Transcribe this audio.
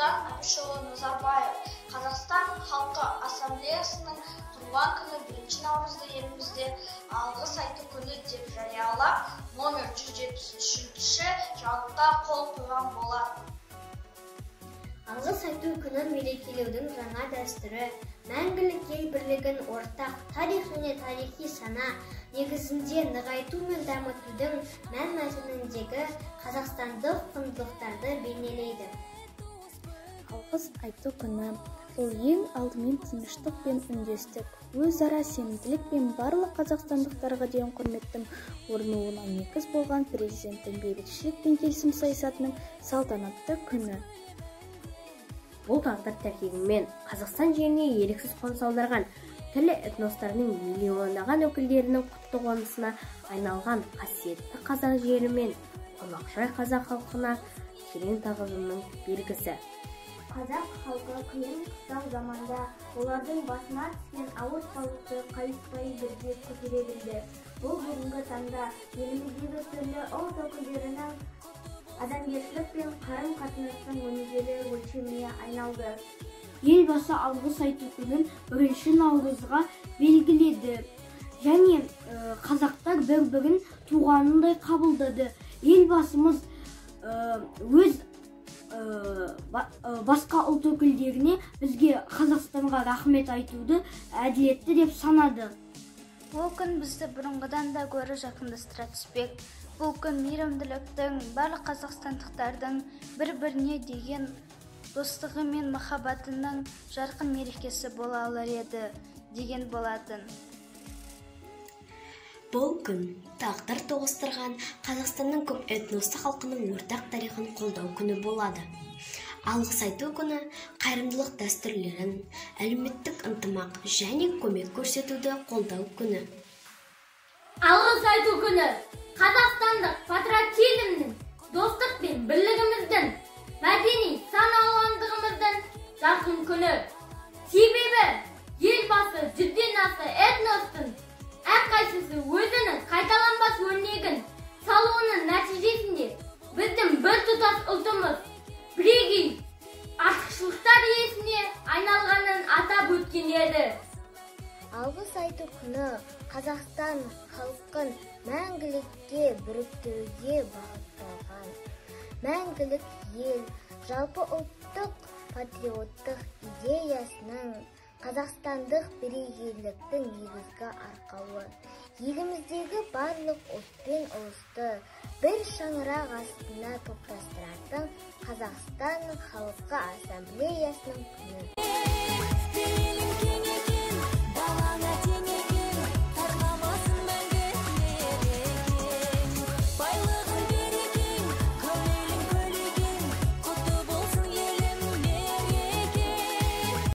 Нұрсұлтан Әбішұлы Назарбаев Қазақстан халқы ассамблеясының құрылған күні 1 наурызды елімізде алғыс айту күні деп жариялап, номер 173-ші жарлыққа қол қойған болатын. Алғыс айту күнін мерекелеудің жаңа дәстүрі мәңгілік ел бірлігін ортақ тарих және тарихи сана негізінде нығайту мен дамытудың мән-мазмұнындегі қазақстандық құндылықтарды бейнелейді. Алғыс айту күні бұл ең алдымен тыныштық пен үндестік, өзара сенімділік пен барлық қазақстандықтарға деген құрметтің орнығуына негіз болған президенттің бейбітшілік пен келісім саясатының салтанатты күні. Бұл тағдыр тәлкегімен Қазақстан жеріне еріксіз қоныс аударған түрлі этностардың миллиондаған өкілдерінің құтты қонысына айналған қасиетті қазақ жері мен қонақжай қазақ халқына терең тағзымның белгісі. Қазақ халқы қиын қыстау заманда олардың басына түскен ауыртпалықты қайыспай бірге көтере білді. Бұл бүгінгі таңда еліміздегі түрлі ұлт өкілдерінің адамгершілік пен қарым-қатынастың өнегелі өлшеміне айналды. Елбасы алғыс айту күнін 1 наурызға белгіледі және қазақтар бір-бірін туғанындай қабылдады. Елбасымыз өз басқа ұлт өкілдеріне бізге Қазақстанға рахмет айтуды әділетті деп санады. Бұл күн бізді бұрынғыдан да гөрі жақындастыра түспек. Бұл күн мейірімділіктің, барлық қазақстандықтардың бір-біріне деген достығы мен махаббатының жарқын мерекесі бола алар еді деген болатын. Бұл күн тағдыр тоғыстырған Қазақстанның көп этносты халқының ортақ тарихын қолдау күні болады. Алғыс айту күні қайырымдылық дәстүрлерін, әлеуметтік ынтымақ және көмек көрсетуді қолдау күні. Алғыс айту күні қазақстандық патриотизмнің, достық пен бірлігіміздің, мәдени сан алуандығымыздың жарқын күні. Себебі елбасы 100-ден аса этностың әрқайсысы өзінің қайталанбас өрнегін салуының нәтижесінде біздің біртұтас ұлтымыз бірегей артықшылықтар иесіне айналғанын атап өткен еді. Алғыс айту күні Қазақстан халқын мәңгілікке біріктіруге бағытталған. Мәңгілік ел жалпы ұлттық патриоттық идеясының, қазақстандық бірегейліктің негізгі арқауы. Еліміздегі барлық ұлт пен ұлысты бір шаңырақ астына топтастыратын Қазақстан халқы ассамблеясының күні.